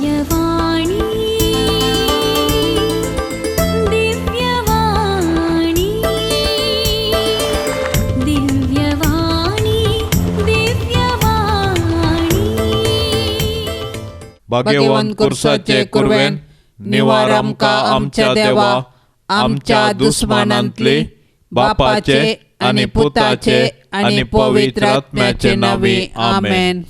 दिव्यवाणी, दिव्यवाणी, दिव्यवाणी, दिव्यवाणी. भाग्यवंत कुर्साचे कुरवेन निवार आमकां आमच्या देवा, आमच्या दुस्मानांतली, बापाचे आनी पुताचे आनी पवित्र आत्म्याचे नांवी, आमेन.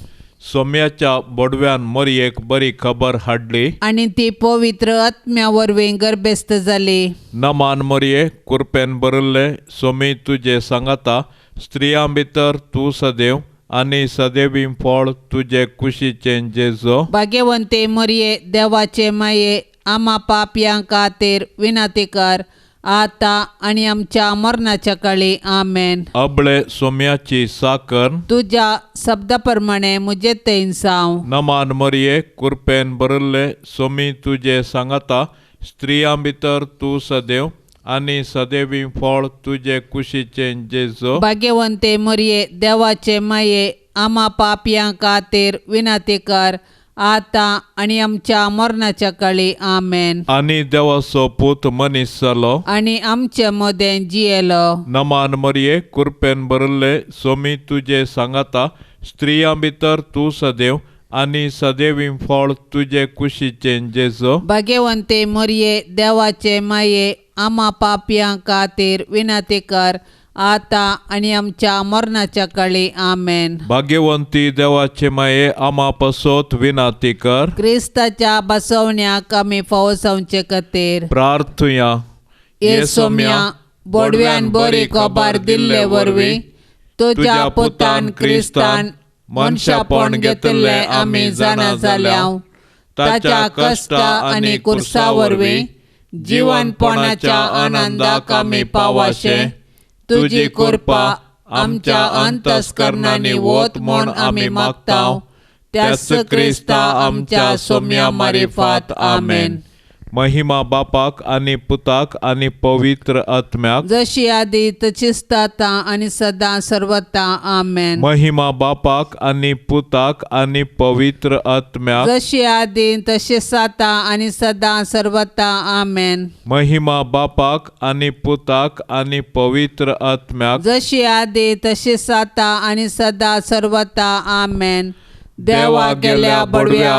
सोम्याच्या बोडव्यान मोरयेक बरी खबर हाडली आनी ती पवित्र आत्म्या वरवीं गर्भेस्त जाली. नमान मोरये, कुरपेन भरिल्ले, सोमी तुजे सांगाता, स्त्रियां भितर तूं सदैव आनी सदैवी फळ तुजे कुशीचें जेजो. भाग्यवंते मरये, देवाचे माये, आमा पापयां खातीर विनंती कर, आतां आनी आमच्या मरणाच्या काळी, आमेन. अबळे सोम्याची साकर, तुज्या शब्दा प्रमाणे म्हजे थंय जावं. नमान मरये, कुरपेन भरिल्ले, सोमी तुजे सांगाता, स्त्रियां भितर तूं सदैव आनी सदैवी फळ तुजे कुशीचें जेजो. भाग्यवंते मरये, देवाचे माये, आमा पापयां खातीर विनंती कर, आतां आनी आमच्या मरणाच्या काळी, आमेन. आनी देवाचो पूत मनीस जालो आनी आमचे मदें जियेलो. नमान मरये, कुरपेन भरिल्ले, सोमी तुजे सांगाता, स्त्रियां भितर तूं सदैव आनी सदैवी फळ तुजे कुशीचें जेजो. भाग्यवंते मरये, देवाचे माये, आमा पापयां खातीर विनंती कर, आतां आनी आमच्या मरणाच्या काळी, आमेन. भाग्यवंती देवाचे माये, आमा पासत विनंती कर. क्रिस्ताच्या बसवण्याक आमी फावो जावचे खातीर प्रार्थुया. हे सोम्या, बोडव्यान बरी खबर दिल्ले वरवीं तुज्या पुतान क्रिस्तान मनशापण घेतिल्लें आमी जाणा जाल्या. ताच्या कश्टा आनी कुर्सा वरवीं जिवनपणाच्या आनंदाक आमी पावाशे तुजी कृपा आमच्या अंतस्करणांनी वत म्हूण आमी मागता, त्याच क्रिस्ता आमच्या सोम्या मारिफात, आमेन. महिमा बापाक आनी पुताक आनी पवित्र आत्म्याक, जशी आदी तशीच आतां आनी सदां सर्वता, आमेन. महिमा बापाक आनी पुताक आनी पवित्र आत्म्याक, जशी आदी तशीच आतां आनी सदां सर्वता, आमेन. महिमा बापाक आनी पुताक आनी पवित्र आत्म्याक, जशी आदी तशीच आतां आनी सदां सर्वता, आमेन. देवा गेल्या बडव्या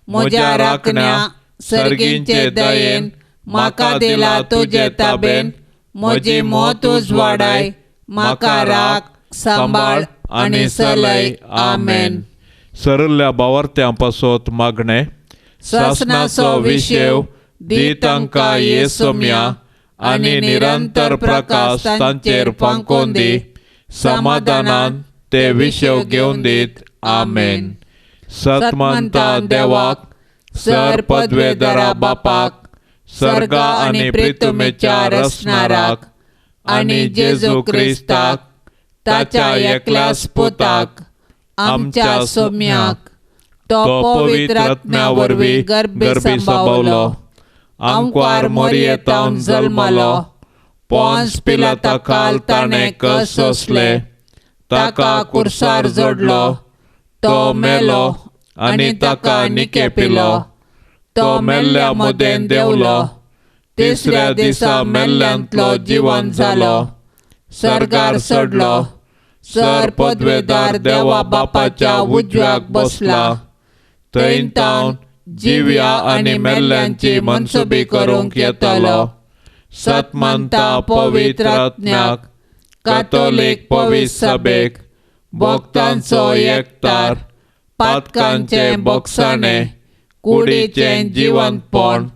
म्हज्या राखण्या, सर्गींचे दयेन म्हाका दिला तुजे ताबेन, म्हजी मोत उजवाडाय, म्हाका राख सांबाळ आनी चलय, आमेन. सरल्या बावर्त्यां पासत मागणें. सासणाचो विशेव दी तांकां ये सोम्या आनी निरंतर प्रकाश तांचेर फांकोवन दी, समाधानान ते विशेव घेवन दीत, आमेन. सतमंता देवाक, सर पदवेदरा बापाक, सर्गा आनी प्रितुमेच्या रचणाराक आनी जेजू क्रिस्ताक ताच्या एकल्याच पुताक आमच्या सोम्याक, तो पवित्र आत्म्या वरवीं गर्भी सांबावलो, आमकार मोरयेतावन जल्मलो, पोन्स पिलाता खाल ताणें कस सोंसले, ताका कुर्सार जोडलो, तो मेलो आनी ताका निके पिलो, तो मेल्ल्या मदें देंवलो, तिसऱ्या दिसा मेल्ल्यांतलो जिवन जालो, सर्गार चडलो, सर पदवेदार देवा बापाच्या उजव्याक बसला, थंय तावन जिव्या आनी मेल्ल्यांची मनसुबी करूंक येतलो. सतमंता पवित्र आत्म्याक, कातोलीक पवित्र सभेक, भक्तांचो एकतार, पातकांचें बोगसाणें, कुडीचें जिवंतपण,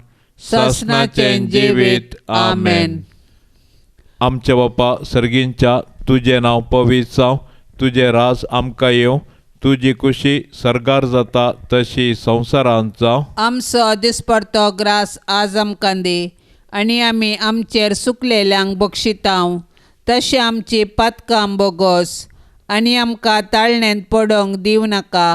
सासणाचें जिवीत, आमेन. आमच्या बापा सर्गींच्या, तुजें नांव पवित्र जावं, तुजें राज आमकां येवं, तुजी कुशी सर्गार जाता तशी संवसारांत जावं. आमचो दिसपडतो ग्रास आज आमकां दी, आनी आमी आमचेर सुकलेल्यांक बक्षितांव, तशें आमची पातकां बोगोस, आनी आमकां ताळणेंत पडोवंक दिवं नाका,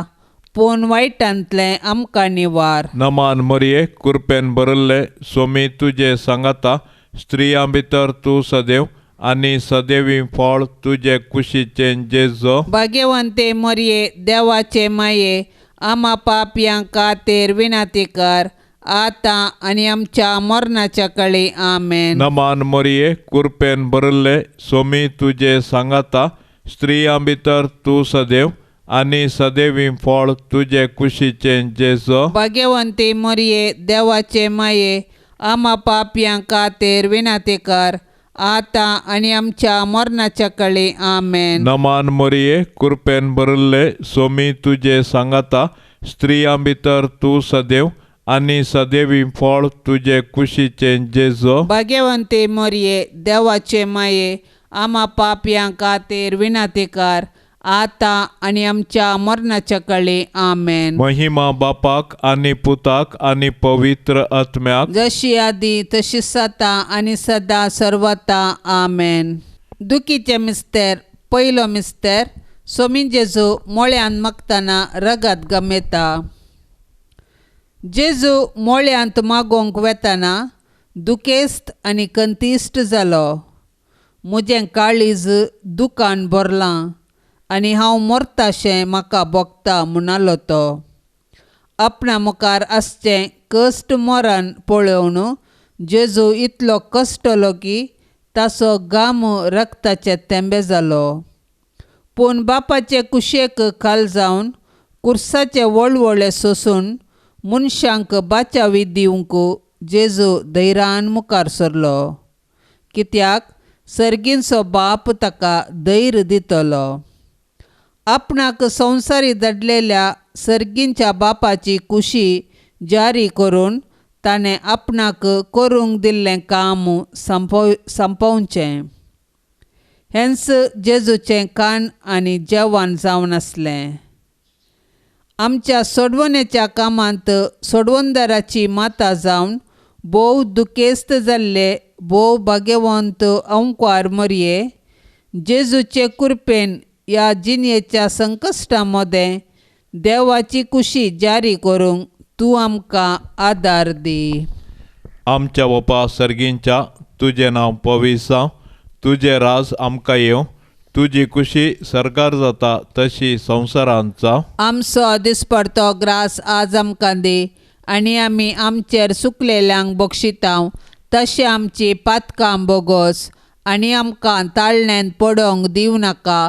पूण वायटांतलें आमकां निवार. नमान मरये, कुरपेन भरिल्ले, सोमी तुजे सांगाता, स्त्रियां भितर तूं सदैव आनी सदैवी फळ तुजे कुशीचें जेजो. भाग्यवंते मरये, देवाचे माये, आमा पापयां खातीर विनंती कर आतां आनी आमच्या मरणाच्या कळी. आमेन. नमान मरिये, कृपेन भरिल्ले, सोमी तुजे सांगाता, स्त्रियां भितर तूं सदैव आनी सदैवी फळ तुजे कुशीचें जेजू. भाग्यवंती मरिये, देवाचे माये, आमा पापयां खातीर विनंती कर आतां आनी आमच्या मरणाच्या कळी. आमेन. नमान मरिये, कृपेन भरिल्ले, सोमी तुजे सांगाता, स्त्रियां भितर तूं सदैव आनी सदैवी फळ तुजे कुशीचें जेजू. भाग्यवंती मरिये, देवाचे माये, आमा पापयां खातीर विनंती कर आतां आनी आमच्या मरणाच्या कळी. आमेन. महिमा बापाक आनी पुताक आनी पवित्र आत्म्याक, जशी आदी तशी सता आनी सदा सर्वता. आमेन. दुखीचे मिस्तेर. पयलो मिस्तेर. सोमी जेजू मोळ्यान मागतना रगत गमेता. जेजू मोळ्यांत मागोवंक वेतना दुखेस्त आनी कंतिश्ट जालो. म्हजें काळीज दुकान भरलां आनी हांव मरताशें म्हाका भोगता म्हणालो तो. आपणा मुखार आसचें कश्ट मरण पळोवन जेजू इतलो कश्टलो की ताचो घाम रक्ताचे थेंबे जालो. पूण बापाचे कुशेक खाल जावन कुर्साचे वळवळे सोसून मनशांक बाचावी दिवंक जेजू धैर्यान मुखार सरलो, कित्याक सर्गींचो बाप ताका धैर्य दितलो. आपणाक संवसारी दडलेल्या सर्गींच्या बापाची कुशी जारी करून ताणें आपणाक करूंक दिल्लें काम संपोवचें. हेंच जेजूचें कान आनी जेवण जावन आसलें. आमच्या सोडवणेच्या कामांत सोडवणदाराची माता जावन भोव दुखेस्त जाल्ले भोव भाग्यवंत अंकवार मरये, जेजूचे कृपेन ह्या जिणेच्या संकश्टा मदें देवाची कुशी जारी करूंक तूं आमकां आदार दी. आमच्या बापा सर्गींच्या, तुजें नांव पवित्र जावं, तुजें राज आमकां येवं, तुजी कुशी सरकार जाता तशी संवसारांत जावं. आमचो दिसपडतो ग्रास आज आमकां दी आनी आमी आमचेर सुकलेल्यांक बक्षितांव तशें आमची पातकां बोगोस आनी आमकां ताळण्यांत पडोवंक दिवं नाका,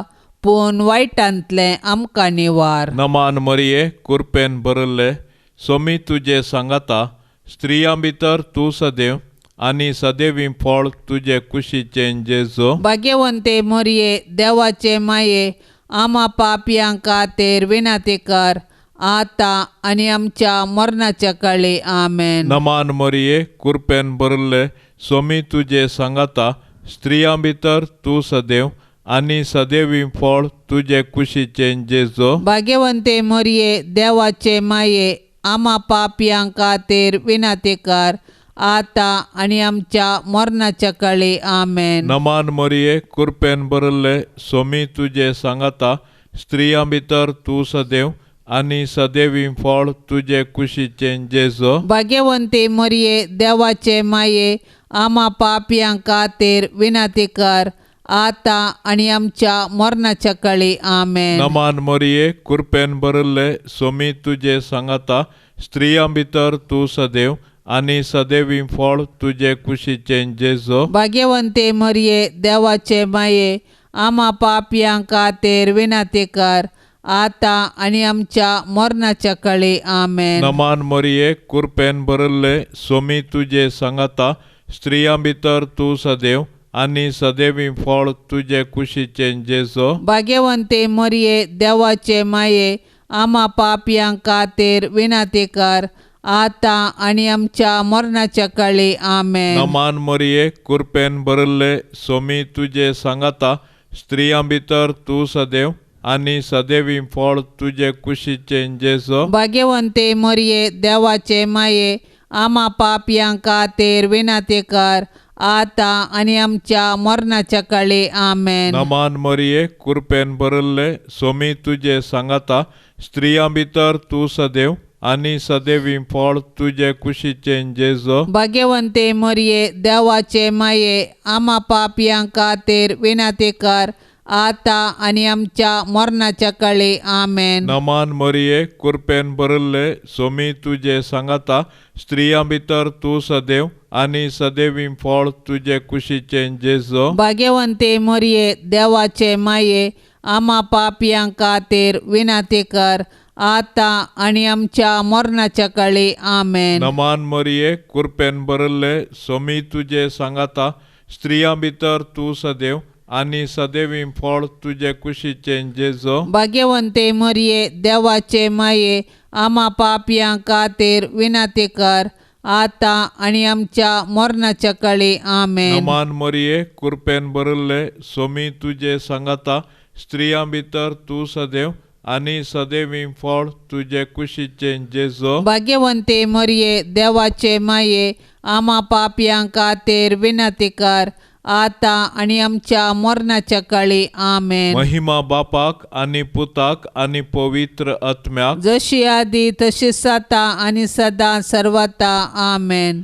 पूण वायटांतलें आमकां निवार. नमान मरिये, कृपेन भरिल्ले, सोमी तुजे सांगाता, स्त्रियां भितर तूं सदैव आनी सदैवी फळ तुजे कुशीचें जेजू. भाग्यवंते मरिये, देवाचे माये, आमा पापयां खातीर विनंती कर आतां आनी आमच्या मरणाच्या काळी. आमेन. नमान मरिये, कृपेन भरिल्ले, सोमी तुजे सांगाता, स्त्रियां भितर तूं सदैव आनी सदैवी फळ तुजे कुशीचें जेजू. भाग्यवंते मरिये, देवाचे माये, आमा पापयां खातीर विनंती कर आतां आनी आमच्या मरणाच्या काळी. आमेन. नमान मरिये, कृपेन भरिल्ले, सोमी तुजे सांगाता, स्त्रियां भितर तूं सदैव आनी सदैवी फळ तुजे कुशीचें जेजू. भाग्यवंती मरिये, देवाचे माये, आमा पापयां खातीर विनंती कर आतां आनी आमच्या मरणाच्या काळी. आमेन. नमान मरिये, कृपेन भरिल्ले, सोमी तुजे सांगाता, स्त्रियां भितर तूं सदैव आनी सदैवी फळ तुजे कुशीचें जेजू. भाग्यवंती मरिये, देवाचे माये, आमा पापयां खातीर विनंती कर आतां आनी आमच्या मरणाच्या काळी. आमेन. नमान मरिये, कृपेन भरिल्ले, सोमी तुजे सांगाता, स्त्रियां भितर तूं सदैव आनी सदैवी फळ तुजे कुशीचें जेजू. भाग्यवंती मरिये, देवाचे माये, आमा पापयां खातीर विनंती कर आतां आनी आमच्या मरणाच्या काळी. आमेन. नमान मरिये, कृपेन भरिल्ले, सोमी तुजे सांगाता, स्त्रियां भितर तूं सदैव आनी सदैवी फळ तुजे कुशीचें जेजू. भाग्यवंती मरिये, देवाचे माये, आमा पापयां खातीर विनंती कर आतां आनी आमच्या मरणाच्या काळी. आमेन. नमान मरिये, कृपेन भरिल्ले, सोमी तुजे सांगाता, स्त्रियां भितर तूं सदैव आनी सदैवी फळ तुजे कुशीचें जेजू. भाग्यवंती मरिये, देवाचे माये, आमा पापयां खातीर विनंती कर आतां आनी आमच्या मरणाच्या काळी. आमेन. नमान मरिये, कुरपेन भरिल्ले, सोमी तुजे सांगाता, स्त्रियां भितर तूं सदैव आनी सदैवी फळ तुजे कुशीचें जेजो. भाग्यवंते मरिये, देवाचे माये, आमा पापयां खातीर विनंती कर, आतां आनी आमच्या मरणाच्या काळी. आमेन. नमान मरिये, कुरपेन भरिल्ले, सोमी तुजे सांगाता, स्त्रियां भितर तूं सदैव आनी सदैवी फळ तुजे कुशीचें जेजो. भाग्यवंते मरिये, देवाचे माये, आमा पापयां खातीर विनंती कर, आतां आनी आमच्या मरणाच्या काळी. आमेन. नमान मरिये, कुरपेन भरिल्ले, सोमी तुजे सांगाता, स्त्रियां भितर तूं सदैव आनी सदैवी फळ तुजे कुशीचें जेजो. भाग्यवंते मरिये, देवाचे माये, आमा पापयां खातीर विनंती कर, आतां आनी आमच्या मरणाच्या काळी. आमेन. महिमा बापाक आनी पुताक आनी पवित्र आत्म्याक, जशी आदी तशी आतां आनी सदां सर्वता. आमेन.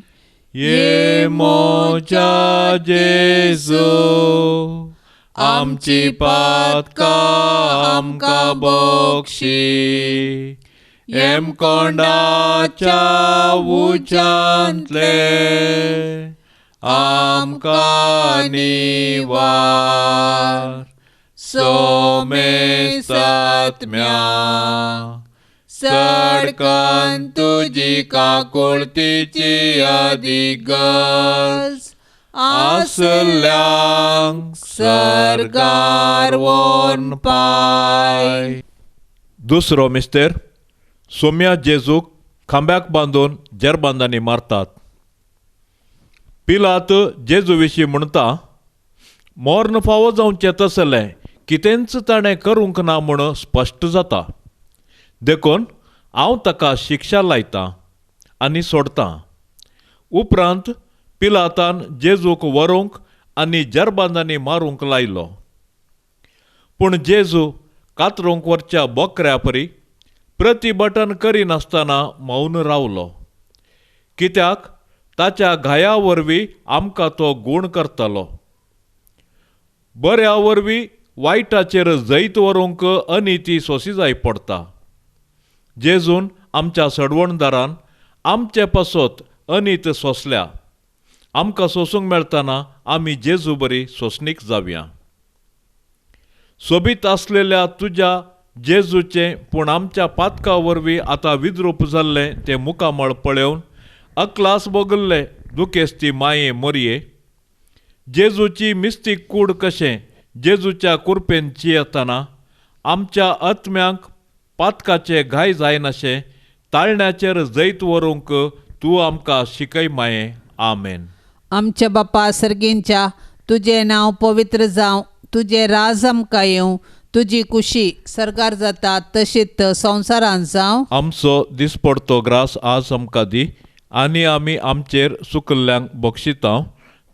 ये मोजा जेजू, आमची पातकां आमकां बक्षी, हेमकोंडाच्या उज्यांतले आमकां निवार, सोमेसात्म्या सडकन तुजी काकुळतीची अधिगज आसल्यांक सर्गार व्हरून पाय. दुसरो मिस्तेर, सोम्या जेजूक खांब्याक बांदून जेरबांदांनी मारतात. पिलात जेजू विशीं म्हणटा, मर्ण फावो जावचें तसलें कितेंच ताणें करूंक ना म्हूण स्पश्ट जाता, देखून हांव ताका शिक्षा लायतां आनी सोडतां. उपरांत पिलातान जेजूक व्हरूंक आनी जेरबांदांनी मारूंक लायलो. पूण जेजू कातरूंक व्हरच्या बोकऱ्या परी प्रतिबटन करिनासतना मौन रावलो, कित्याक ताच्या घाया वरवीं आमकां तो गूण करतालो. बऱ्या वरवीं वायटाचेर जैत व्हरूंक अनिती सोंसी जाय पडटा. जेजून आमच्या सडवणदारान आमचे पासत अनीत सोंसल्या. आमकां सोंसूंक मेळटना आमी जेजू बरी सोंसणीक जावया. सोबीत आसलेल्या तुज्या जेजूचें पूण आमच्या पातका वरवीं आतां विद्रूप जाल्लें तें मुखामळ पळोवन अकलास भोगल्ले दुखेस्ती माये मोरये, जेजूची मिस्तीक कूड कशें जेजूच्या कुरपेन चियेतना आमच्या आत्म्यांक पातकाचे घाय जायनाशें ताळण्याचेर जैत व्हरूंक तूं आमकां शिकय माये. आमेन. आमच्या बापा सर्गींच्या, तुजें नांव पवित्र जावं, तुजें राज आमकां येवं, तुजी कुशी सरकार जाता तशीच संवसारांत जावं. आमचो दिसपडतो ग्रास आज आमकां दी, आनी आमी आमचेर सुकल्ल्यांक बक्षिता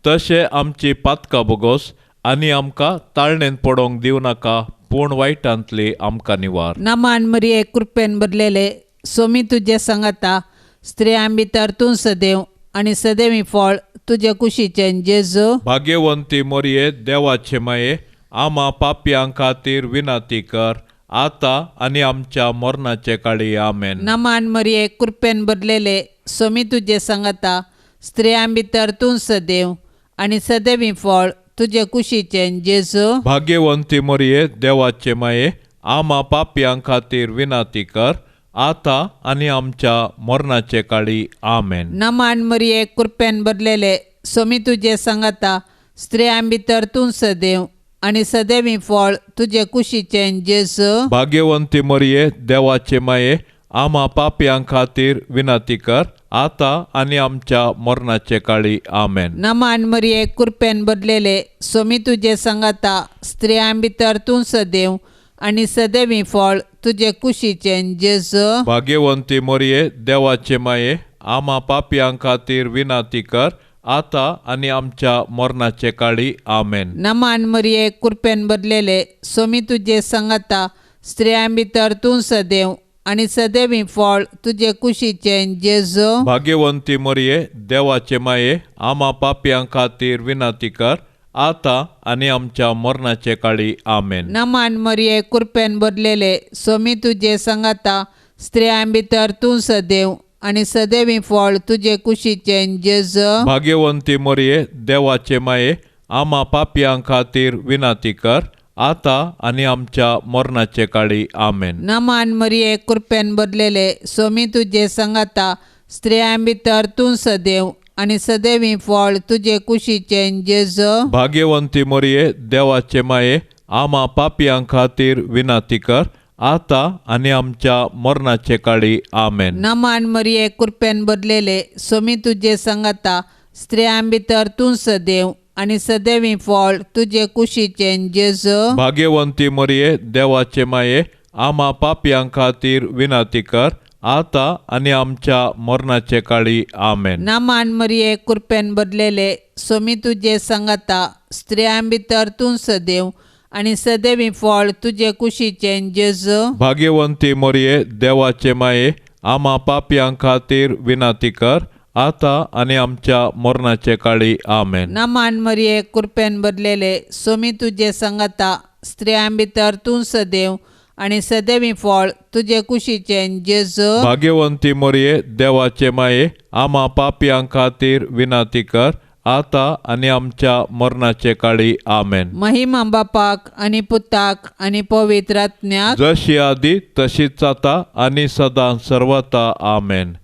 तशें आमची पातकां बोगोस, आनी आमकां ताळणेन पडोवंक दिवं नाका, पूण वायटांतली आमकां निवार. नमान मरिये, कृपेन भरलेले, सोमी तुजे सांगाता, स्त्रियां भितर तूं सदैव आनी सदैवी फळ तुजे कुशीचें जेजू. भाग्यवंती मरिये, देवाचे माये, आमा पापयां खातीर विनंती कर, आतां आनी आमच्या मरणाचे काळी. आमेन. नमान मरिये, कृपेन भरलेले, सोमी तुजे सांगाता, स्त्रियां भितर तूं सदैव आनी सदैवी फळ तुजे कुशीचें जेजू. भाग्यवंती मरिये, देवाचे माये, आमा पापयां खातीर विनंती कर, आतां आनी आमच्या मरणाचे काळी. आमेन. नमान मरिये, कृपेन भरलेले, सोमी तुजे सांगाता, स्त्रियां भितर तूं सदैव आनी सदैवी फळ तुजे कुशीचें जेजू. भाग्यवंती मरिये, देवाचे माये, आमा पापयां खातीर विनंती कर, आतां आनी आमच्या मरणाचे काळी. आमेन. नमान मरिये, कृपेन भरलेले, सोमी तुजे सांगाता, स्त्रियां भितर तूं सदैव आनी सदैवी फळ तुजे कुशीचें जेजू. भाग्यवंती मरिये, देवाचे माये, आमा पापयां खातीर विनंती कर, आतां आनी आमच्या मरणाचे काळी. आमेन. नमान मरिये, कृपेन भरलेले, सोमी तुजे सांगाता, स्त्रियां भितर तूं सदैव आनी सदैवी फळ तुजे कुशीचें जेजू. भाग्यवंती मरिये, देवाचे माये, आमा पापयां खातीर विनंती कर, आतां आनी आमच्या मरणाचे काळी. आमेन. नमान मरिये, कृपेन भरलेले, सोमी तुजे सांगाता, स्त्रियां भितर तूं सदैव आनी सदैवी फळ तुजे कुशीचें जेजू. भाग्यवंती मरिये, देवाचे माये, आमा पापयां खातीर विनंती कर, आतां आनी आमच्या मरणाचे काळी. आमेन. नमान मरिये, कृपेन भरलेले, सोमी तुजे सांगाता, स्त्रियां भितर तूं सदैव आनी सदैवी फळ तुजे कुशीचें जेजू. भाग्यवंती मरिये, देवाचे माये, आमा पापयां खातीर विनंती कर, आतां आनी आमच्या मरणाचे काळी. आमेन. नमान मरिये, कृपेन भरलेले, सोमी तुजे सांगाता, स्त्रियां भितर तूं सदैव आनी सदैवी फळ तुजे कुशीचें जेजू. भाग्यवंती मरिये, देवाचे माये, आमा पापयां खातीर विनंती कर, आतां आनी आमच्या मरणाचे काळी. आमेन. नमान मरिये, कृपेन भरलेले, सोमी तुजे सांगाता, स्त्रियां भितर तूं सदैव आनी सदैवी फळ तुजे कुशीचें जेजू. भाग्यवंती मरिये, देवाचे माये, आमा पापयां खातीर विनंती कर, आतां आनी आमच्या मरणाचे काळी. आमेन. नमान मरिये, कृपेन भरलेले, सोमी तुजे सांगाता, स्त्रियां भितर तूं सदैव आनी सदैवी फळ तुजे कुशीचें जेजू. भाग्यवंती मरिये, देवाचे माये, आमा पापयां खातीर विनंती कर, आतां आनी आमच्या मरणाचे काळी. आमेन. महिमा बापाक आनी पुताक आनी पवित्र आत्म्याक, जशी आदी तशीच आतां आनी सदां सर्वता. आमेन.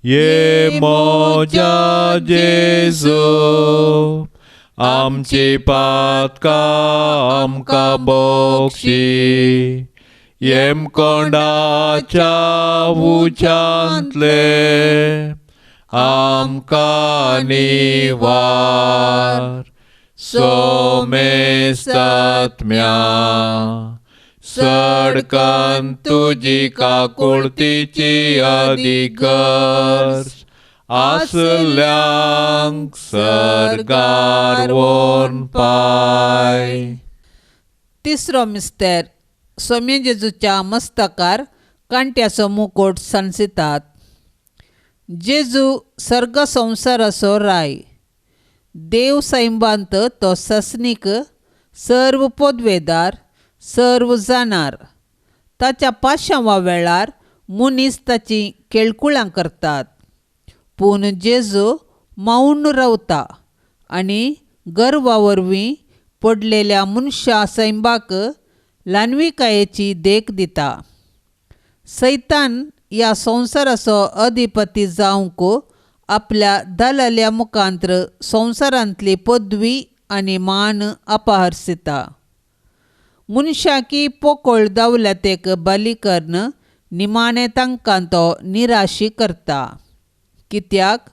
ये म्हज्या जेजू, आमची पातकां आमकां बक्षी, येमकोंडाच्या उज्यांतले आमकां निवार. सोमेस्तात्म्या, सडकन तुजी काकुळतीची अधिकर्स आसल्यांक सर्गार व्हरून पाय. तिसरो मिस्तेर. सोम्या जेजूच्या मस्तकार कांट्याचो मुकोट सांसितात. जेजू सर्ग संवसाराचो राय, देव सैंबांत तो ससनीक, सर्व पदवेदार, सर्व जाणार. ताच्या पाशांवा वेळार मनीस ताची केळकुळां करतात, पूण जेजू मौन रावता आनी गर्वा वरवीं पडलेल्या मनशा सैंबाक ल्हानविकायेची देख दिता. सैतान ह्या संवसाराचो अधिपती जावंक आपल्या दलाल्या मुखांत्र संवसारांतली पदवी आनी मान अपहरसिता. मनशाकी पोकळ दौलतेक बली करून निमाणें तांकां तो निराशी करता, कित्याक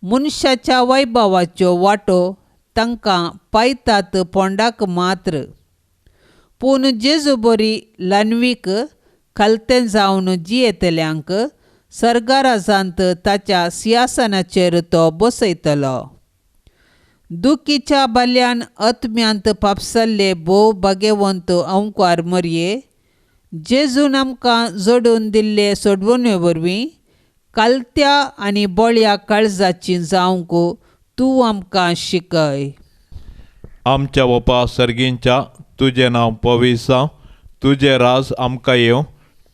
मनशाच्या वैभवाच्यो वाटो तांकां पायतात पोंडाक मात्र. पूण जेजू बरी ल्हानवीक खालतें जावन जियेतल्यांक सर्गाराजांत ताच्या सिंहासनाचेर तो बसयतलो. दुखीच्या बाल्यान आत्म्यांत फापसल्ले भोव भाग्यवंत अंकार मरये, जेजून आमकां जोडून दिल्ले सोडवणे वरवीं कालत्या आनी बळ्या काळजाची जावंक तूं आमकां शिकय. आमच्या बापा सर्गींच्या, तुजें नांव पवित्र जावं, तुजें राज आमकां येवं,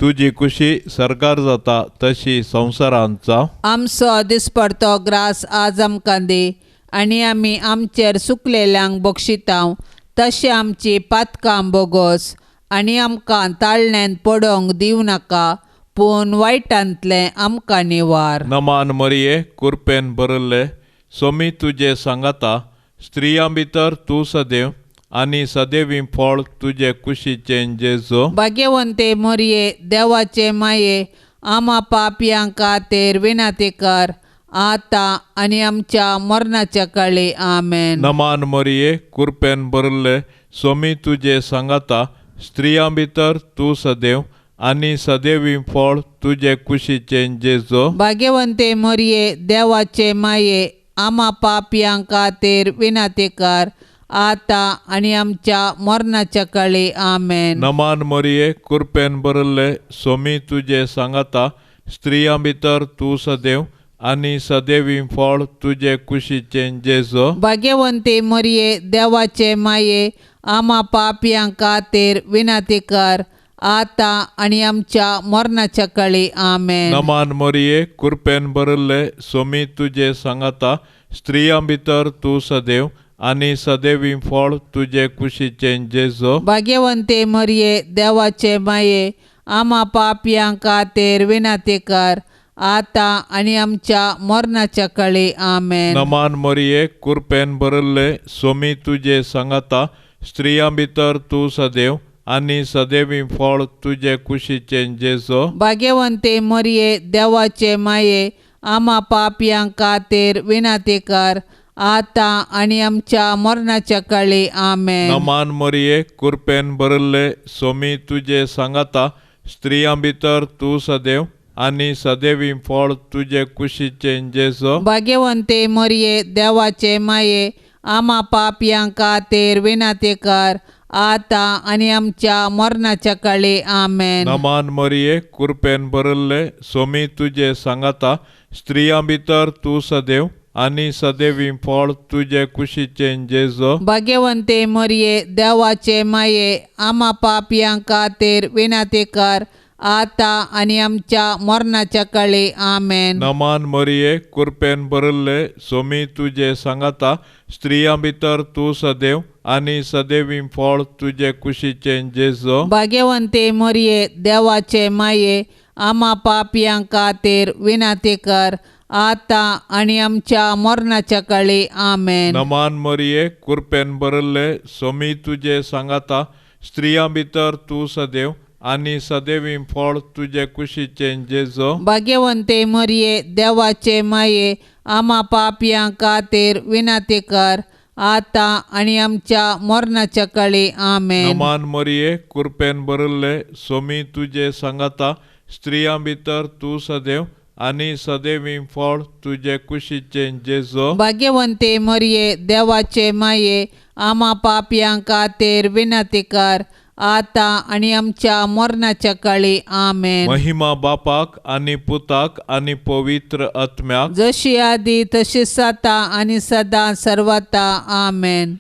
तुजी खुशी सरकार जाता तशी संवसारांत जावं. आमचो दिसपडतो ग्रास आज आमकां दी आनी आमी आमचेर सुकलेल्यांक बक्षितांव तशें आमची पातकां बोगोस आनी आमकां ताळण्यांत पडोंक दिवं नाका, पूण वायटांतलें आमकां निवार. नमान मरिये, कुरपेन भरिल्ले, सोमी तुजे सांगाता, स्त्रियां भितर तूं सदैव आनी सदैवी फळ तुजे कुशीचें जेजू. भाग्यवंते मरिये, देवाचे माये, आमा पापयां खातीर विनंती कर, आतां आनी आमच्या मरणाच्या काळी. आमेन. नमान मरिये, कुरपेन भरिल्ले, सोमी तुजे सांगाता, स्त्रियां भितर तूं सदैव आनी सदैवी फळ तुजे कुशीचें जेजू. भाग्यवंते मरिये, देवाचे माये, आमा पापयां खातीर विनंती कर, आतां आनी आमच्या मरणाच्या काळी. आमेन. नमान मरिये, कुरपेन भरिल्ले, सोमी तुजे सांगाता, स्त्रियां भितर तूं सदैव आनी सदैवी फळ तुजे कुशीचें जेजो. भाग्यवंती मरिये देवाचे माये आमा पापयां खातीर विनंती कर आतां आनी आमच्या मरणाच्या काळी. आमेन. नमान मरिये, कृपेन भरिल्ले, सोमी तुजे सांगाता, स्त्रियां भितर तूं सदैव आनी सदैवी फळ तुजे कुशीचें जेजो. भाग्यवंती मरिये देवाचे माये आमा पापयां खातीर विनंती कर आतां आनी आमच्या मरणाच्या काळी. आमेन. नमान मरिये, कृपेन भरिल्ले, सोमी तुजे सांगाता, स्त्रियां भितर तूं सदैव आनी सदैवी फळ तुजे कुशीचें जेजो. भाग्यवंती मरिये देवाचे माये आमा पापयां खातीर विनंती कर आतां आनी आमच्या मरणाच्या काळी. आमेन. नमान मरिये, कृपेन भरिल्ले, सोमी तुजे सांगाता, स्त्रियां भितर तूं सदैव आनी सदैवी फळ तुजे कुशीचें जेजो. भाग्यवंती मरिये देवाचे माये आमा पापयां खातीर विनंती कर आतां आनी आमच्या मरणाच्या काळी. आमेन. नमान मरिये, कृपेन भरिल्ले, सोमी तुजे सांगाता, स्त्रियां भितर तूं सदैव आनी सदैवी फळ तुजे कुशीचें जेजो. भाग्यवंती मरिये देवाचे माये आमा पापयां खातीर विनंती कर आतां आनी आमच्या मरणाच्या काळी. आमेन. नमान मरिये, कृपेन भरिल्ले, सोमी तुजे सांगाता, स्त्रियां भितर तूं सदैव आनी सदैवी फळ तुजे कुशीचें जेजो. भाग्यवंती मरिये देवाचे माये आमा पापयां खातीर विनंती कर आतां आनी आमच्या मरणाच्या काळी. आमेन. नमान मरिये, कृपेन भरिल्ले, सोमी तुजे सांगाता, स्त्रियां भितर तूं सदैव आनी सदैवी फळ तुजे कुशीचें जेजो. भाग्यवंती मरिये देवाचे माये आमा पापयां खातीर विनंती कर आतां आनी आमच्या मरणाच्या काळी. आमेन. नमान मरिये, कृपेन भरिल्ले, सोमी तुजे सांगाता, स्त्रियां भितर तूं सदैव आनी सदैवी फळ तुजे कुशीचें जेजो. भाग्यवंती मरिये देवाचे माये आमा पापयां खातीर विनंती कर आतां आनी आमच्या मरणाच्या काळी. आमेन. महिमा बापाक आनी पुताक आनी पवित्र आत्म्याक, जशी आदी तशी आतां आनी सदां सर्वता. आमेन.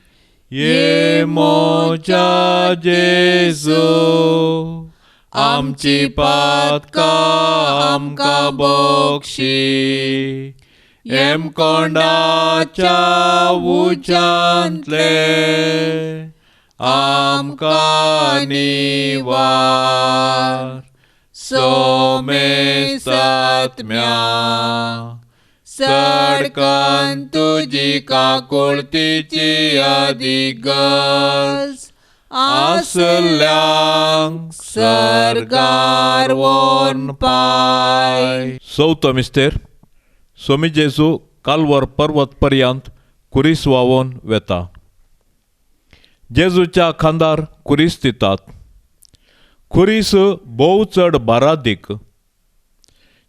ये मोजा जेजू आमची पातकां आमकां बक्षी, हेमकोंडाच्या उज्यांतले आमकां निवार, सोमेसात्म्या सडकन तुजी काकुळतीची अधिगज आसल्यांक सर्गार व्हरून पाय. चवथो मिस्तेर. सोमी जेजू कालवर पर्वत पर्यंत कुरीस व्हांवोन वेता. जेजूच्या खांदार कुरीस दितात. कुरीस भोव चड बारादीक.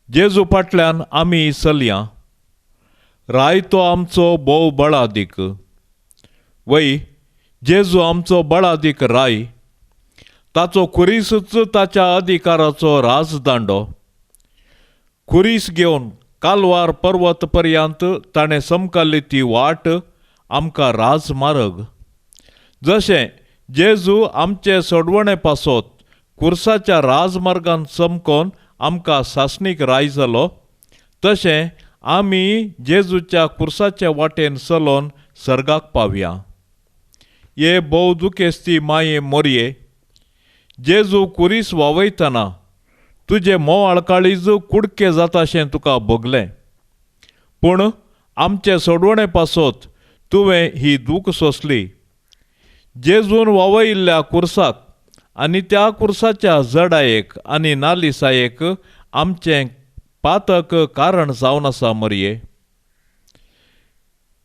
जेजू फाटल्यान आमी चलया. राय तो आमचो भोव बळादीक. वय जेजू आमचो बळादीक राय. ताचो कुरीसूच ताच्या अधिकाराचो राजदांडो. कुरीस घेवन कालवार पर्वत पर्यंत ताणें समकाल्ली ती वाट आमकां राजमार्ग. जशें जेजू आमचे सोडवणे पासत कुर्साच्या राजमार्गान चमकोन आमकां सासणीक राय जालो, तशें आमी जेजूच्या कुर्साच्या वाटेन चलोन सर्गाक पावया. हे भोव दुखेस्ती माये मोरये, जेजू कुरीस वावयतना तुजें मोवाळ काळीज कुडके जाताशें तुका भोगलें, पूण आमचे सोडवणे पासत तुवें ही दूख सोंसली. जेजून वावयिल्ल्या कुर्साक आनी त्या कुर्साच्या जडायेक आनी नालिसायेक आमचें पातक कारण जावन आसा मरये.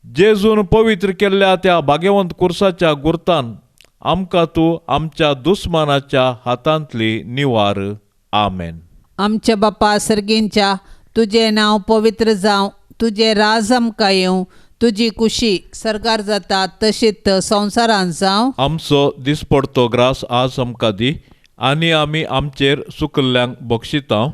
जेजून पवित्र केल्ल्या त्या भाग्यवंत कुर्साच्या गुर्तान आमकां तूं आमच्या दुस्मानाच्या हातांतली निवार. आमेन. आमच्या बापा सर्गींच्या, तुजें नांव पवित्र जावं, तुजें राज आमकां येवं, तुजी कुशी सर्गार जाता तशीच संवसारांत जावं. आमचो दिसपडतो ग्रास आज आमकां दी, आनी आमी आमचेर सुकल्ल्यांक बक्षिता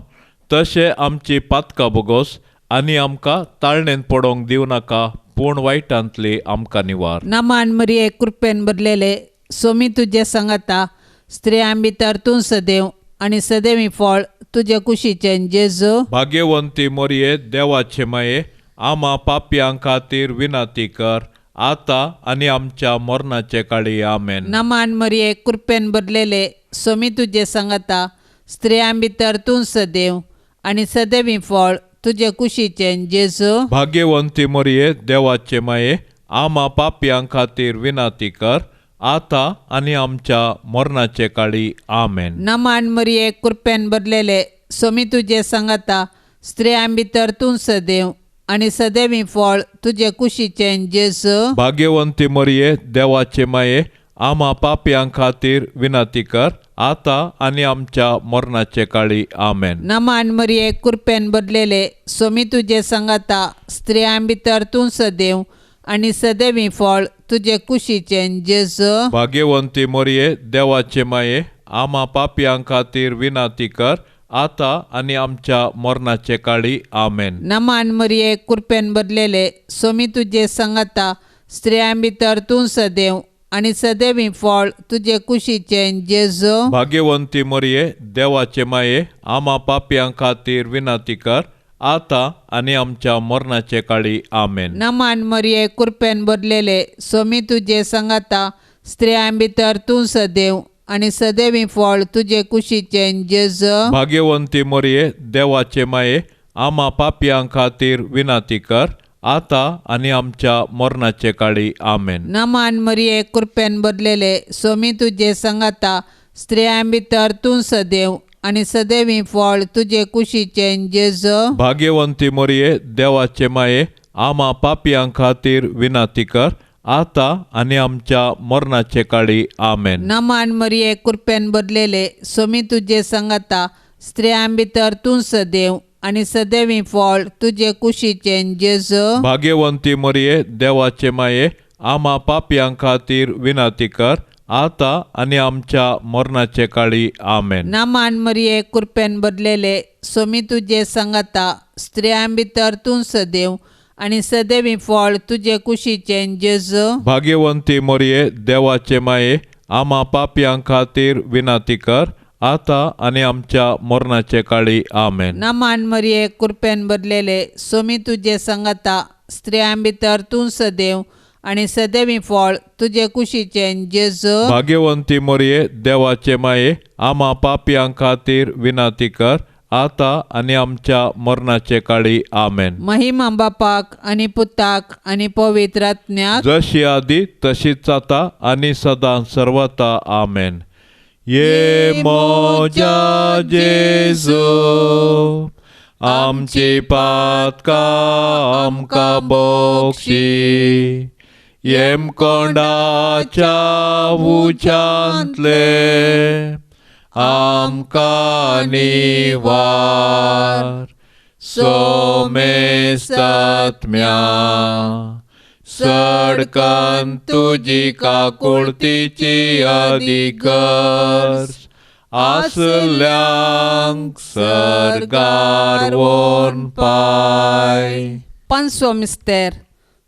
तशें आमची पातकां बोगोस आनी आमकां ताळणेन पडोवंक दिवं नाका, पूण वायटांतली आमकां निवार. नमान मरिये कृपेन भरलेले सोमी तुजे सांगाता, स्त्रियां भितर तूं सदैव आनी सदैवी फळ तुजे कुशीचें जेजू. भाग्यवंती मोरये देवाचे माये, आमा पापयां खातीर विनंती कर आतां आनी आमच्या मरणाचे काळी. आमेन. नमान मरिये कृपेन भरलेले सोमी तुजे सांगाता, स्त्रियां भितर तूं सदैव आनी सदैवी फळ तुजे कुशीचें जेजू. भाग्यवंती मोरये देवाचे माये, आमा पापयां खातीर विनंती कर आतां आनी आमच्या मरणाचे काळी. आमेन. नमान मरिये कृपेन भरलेले सोमी तुजे सांगाता, स्त्रियां भितर तूं सदैव आनी सदैवी फळ तुजे कुशीचें जेजू. भाग्यवंती मरिये देवाचे माये, आमा पापयां खातीर विनंती कर आतां आनी आमच्या मरणाचे काळी. आमेन. नमान मरिये कृपेन भरलेले सोमी तुजे सांगाता, स्त्रियां भितर तूं सदैव आनी सदैवी फळ तुजे कुशीचें जेजू. भाग्यवंती मरिये देवाचे माये, आमा पापयां खातीर विनंती कर आतां आनी आमच्या मरणाचे काळी. आमेन. नमान मरिये कृपेन भरलेले सोमी तुजे सांगाता, स्त्रियां भितर तूं सदैव आनी सदैवी फळ तुजे कुशीचें जेजू. भाग्यवंती मरिये देवाचे माये, आमा पापयां खातीर विनंती कर आतां आनी आमच्या मरणाचे काळी. आमेन. नमान मरिये कृपेन भरलेले सोमी तुजे सांगाता, स्त्रियां भितर तूं सदैव आनी सदैवी फळ तुजे कुशीचें जेजू. भाग्यवंती मरिये देवाचे माये, आमा पापयां खातीर विनंती कर आतां आनी आमच्या मरणाचे काळी. आमेन. नमान मरिये कृपेन भरलेले सोमी तुजे सांगाता, स्त्रियां भितर तूं सदैव आनी सदैवी फळ तुजे कुशीचें जेजू. भाग्यवंती मरिये देवाचे माये, आमा पापयां खातीर विनंती कर आतां आनी आमच्या मरणाचे काळी. आमेन. नमान मरिये कृपेन भरलेले सोमी तुजे सांगाता, स्त्रियां भितर तूं सदैव आनी सदैवी फळ तुजे कुशीचें जेजू. भाग्यवंती मरिये देवाचे माये, आमा पापयां खातीर विनंती कर आतां आनी आमच्या मरणाचे काळी. आमेन. नमान मरिये कृपेन भरलेले सोमी तुजे सांगाता, स्त्रियां भितर तूं सदैव आनी सदैवी फळ तुजे कुशीचें जेजू. भाग्यवंती मरिये देवाचे माये, आमा पापयां खातीर विनंती कर आतां आनी आमच्या मरणाचे काळी. आमेन. नमान मरिये कृपेन भरलेले सोमी तुजे सांगाता, स्त्रियां भितर तूं सदैव आनी सदैवी फळ तुजे कुशीचें जेजू. भाग्यवंती मरिये देवाचे माये, आमा पापयां खातीर विनंती कर आतां आनी आमच्या मरणाचे काळी. आमेन. महिमा बापाक आनी पुताक आनी पवित्र आत्म्याक, जशी आदी तशीच आतां आनी सदां सर्वता. आमेन. ये म्हज्या जेजू, आमची पातकां आमकां बक्षी, येमकोंडाच्या उज्यांतले आमकां निवार. सोमेस्तात्म्या सडकन तुजी काकुळतीची अधिगर्ज आसल्यांक सर्गार व्हरून पाय. पांचवो मिस्तेर.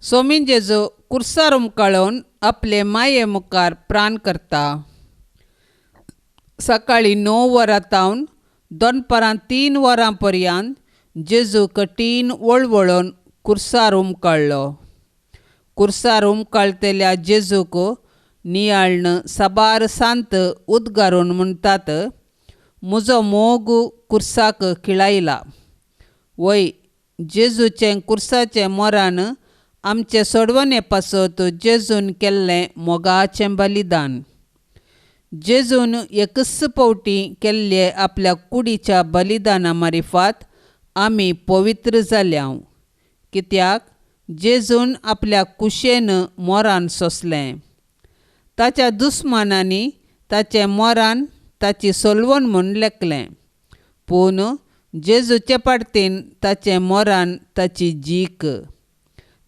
सोमीन जेजू कुर्सार उमकाळोवन आपले माये मुखार प्राण करता. सकाळीं 9 वरां तावन दनपारां 3 वरां पर्यंत जेजू कठीण वळवळून कुर्सार उमकाळ्ळो. कुर्सार उमकाळतल्या जेजूक नियाळ्ण साबार सांत उद्गारून म्हणटात, म्हजो मोग कुर्साक खिळायला. वय जेजूचें कुर्साचें मोरान आमचे सोडवणे पासत जेजून केल्लें मोगाचें बलिदान. जेजून एकच फावटी केल्ले आपल्या कुडीच्या बलिदाना मारिफात आमी पवित्र जाल्या, कित्याक जेजून आपल्या कुशेन मोरान सोंसलें. ताच्या दुस्मानांनी ताचें मोरान ताची सोलवण म्हूण लेखलें, पूण जेजूचे पाडतीन ताचें मोरान ताची जीक.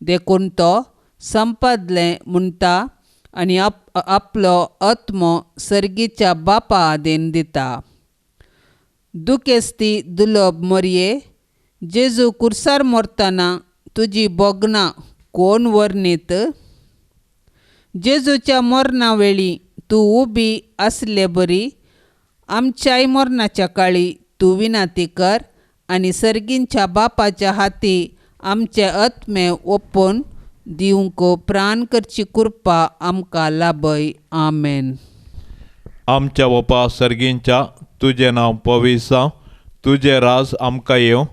देखून तो संपादलें म्हणटा आनी आपलो आत्मो सर्गीच्या बापा आदीन दिता. दुखेस्ती दुलोब मोरये, जेजू कुर्सार मरतना तुजी भोगणां कोण वर्णीत? जेजूच्या मरणा वेळी तूं उबी आसले बरी आमच्याय मरणाच्या काळी तूं विनंती कर आनी सर्गींच्या बापाच्या हाती आमचे आत्मे ओपून दिवंक प्राण करची कृपा आमकां लाभय. आमेन. आमच्या बापा सर्गींच्या, तुजें नांव पवित्र जावं, तुजें राज आमकां येवं,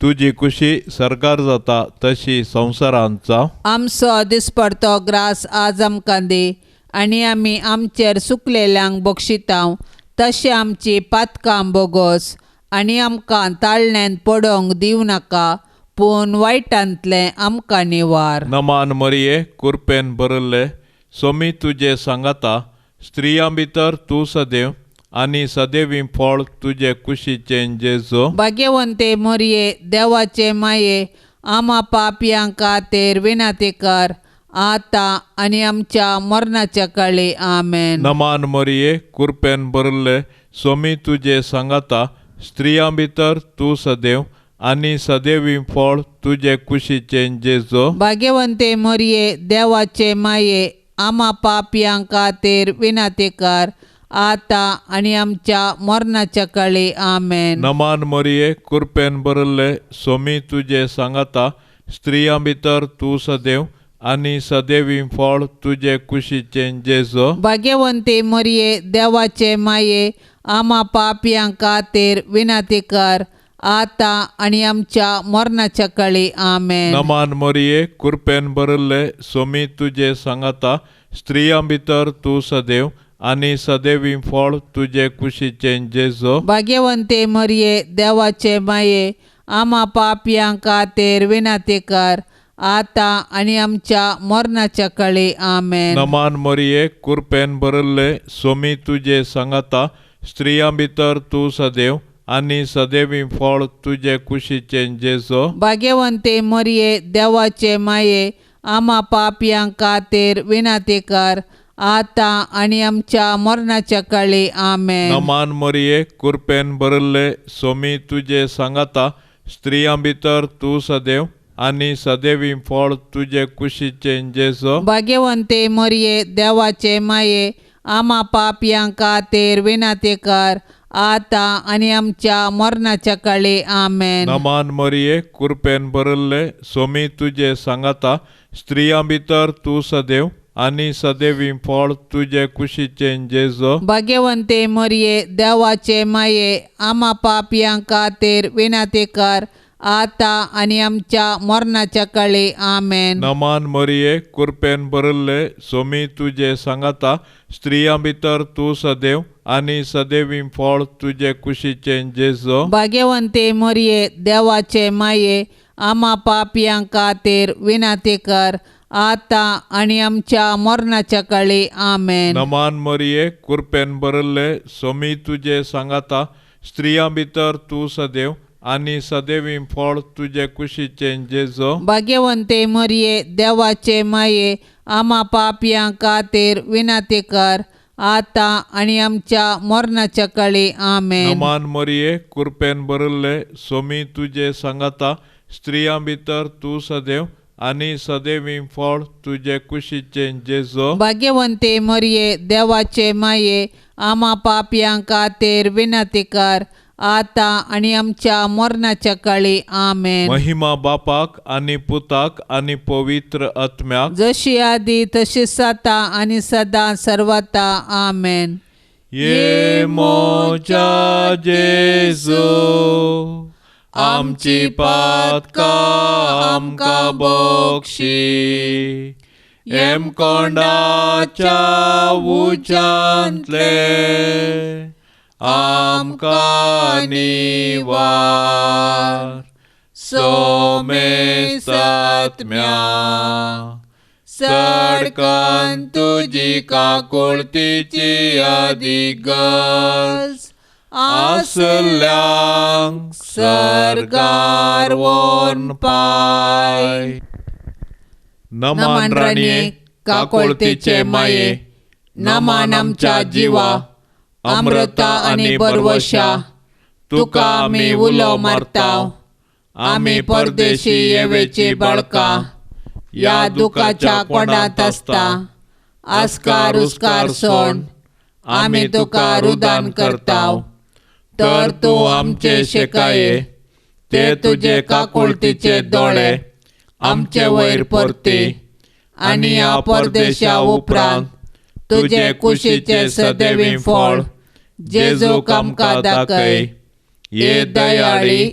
तुजी खुशी सरकार जाता तशी संवसारांत जावं. आमचो दिसपडतो ग्रास आज आमकां दी आनी आमी आमचेर सुकलेल्यांक बक्षितांव तशें आमची पातकां बोगोस आनी आमकां ताळण्यांत पडोवंक दिवं नाका पूण वायटांतलें आमकां निवार. नमान मरिये, कुरपेन भरिल्ले, सोमी तुजे सांगाता, स्त्रियां भितर तूं सदैव आनी सदैवी फळ तुजे कुशीचें जेजू. भाग्यवंते मरिये, देवाचे माये, आमा पापयां खातीर विनंती कर आतां आनी आमच्या मरणाच्या काळी. आमेन. नमान मरिये, कुरपेन भरिल्ले, सोमी तुजे सांगाता, स्त्रियां भितर तूं सदैव आनी सदैवी फळ तुजे कुशीचें जेजू. भाग्यवंते मरिये, देवाचे माये, आमा पापयां खातीर विनंती कर आतां आनी आमच्या मरणाच्या काळी. आमेन. नमान मरिये, कुरपेन भरिल्ले, सोमी तुजे सांगाता, स्त्रियां भितर तूं सदैव आनी सदैवी फळ तुजे कुशीचें जेजू. भाग्यवंते मरिये, देवाचे माये, आमा पापयां खातीर विनंती कर आतां आनी आमच्या मरणाच्या काळी. आमेन. नमान मरिये, कुरपेन भरिल्ले, सोमी तुजे सांगाता, स्त्रियां भितर तूं सदैव आनी सदैवी फळ तुजे कुशीचें जेजू. भाग्यवंते मरिये, देवाचे माये, आमा पापयां खातीर विनंती कर आतां आनी आमच्या मरणाच्या काळी. आमेन. नमान मरिये, कुरपेन भरिल्ले, सोमी तुजे सांगाता, स्त्रियां भितर तूं सदैव आनी सदैवी फळ तुजे कुशीचें जेजू. भाग्यवंते मरिये, देवाचे माये, आमा पापयां खातीर विनंती कर आतां आनी आमच्या मरणाच्या काळी. आमेन. नमान मरिये, कुरपेन भरिल्ले, सोमी तुजे सांगाता, स्त्रियां भितर तूं सदैव आनी सदैवी फळ तुजे कुशीचें जेजू. भाग्यवंते मरिये, देवाचे माये, आमा पापयां खातीर विनंती कर आतां आनी आमच्या मरणाच्या काळी. आमेन. नमान मरिये, कुरपेन भरिल्ले, सोमी तुजे सांगाता, स्त्रियां भितर तूं सदैव आनी सदैवी फळ तुजे कुशीचें जेजू. भाग्यवंते मरिये, देवाचे माये, आमा पापयां खातीर विनंती कर आतां आनी आमच्या मरणाच्या काळी. आमेन. नमान मरिये, कुरपेन भरिल्ले, सोमी तुजे सांगाता, स्त्रियां भितर तूं सदैव आनी सदैवी फळ तुजे कुशीचें जेजू. भाग्यवंते मरिये, देवाचे माये, आमा पापयां खातीर विनंती कर आतां आनी आमच्या मरणाच्या काळी. आमेन. नमान मरिये, कुरपेन भरिल्ले, सोमी तुजे सांगाता, स्त्रियां भितर तूं सदैव आनी सदैवी फळ तुजे कुशीचें जेजू. भाग्यवंते मरिये, देवाचे माये, आमा पापयां खातीर विनंती कर आतां आनी आमच्या मरणाच्या काळी. आमेन. नमान मरिये, कुरपेन भरिल्ले, सोमी तुजे सांगाता, स्त्रियां भितर तूं सदैव आनी सदैवी फळ तुजे कुशीचें जेजू. भाग्यवंते मरिये, देवाचे माये, आमा पापयां खातीर विनंती कर आतां आनी आमच्या मरणाच्या काळी. आमेन. महिमा बापाक आनी पुताक आनी पवित्र आत्म्याक, जशी आदी तशी सता आनी सदां सर्वता. आमेन. ये मोजा जेजू, आमची पातकां आमकां बक्षी, हेमकोंडाच्या उज्यांतले आमकां निवार. सोमेसात्म्या सडकन तुजी काकुळतीची अदिगज आसल्यांक सर्गार व्हरून पाय. नमान राणये, काकुळतीचे माये, नमान आमच्या जिवा, अमृता आनी बरवशा, तुका आमी उलो मारता, आमी परदेशी येवेची बाळकां ह्या दुखाच्या कोंडांत आसता आस्कार उस्कार सोण आमी तुका रुदान करताव. तर तूं आमचे शेकाये ते तुजे काकुळतीचे दोळे आमचे वयर परते आनी ह्या परदेशा उपरांत तुजे कुशीचे सदैवी फळ जेजूक आमकां दाखय. ये दयाळी,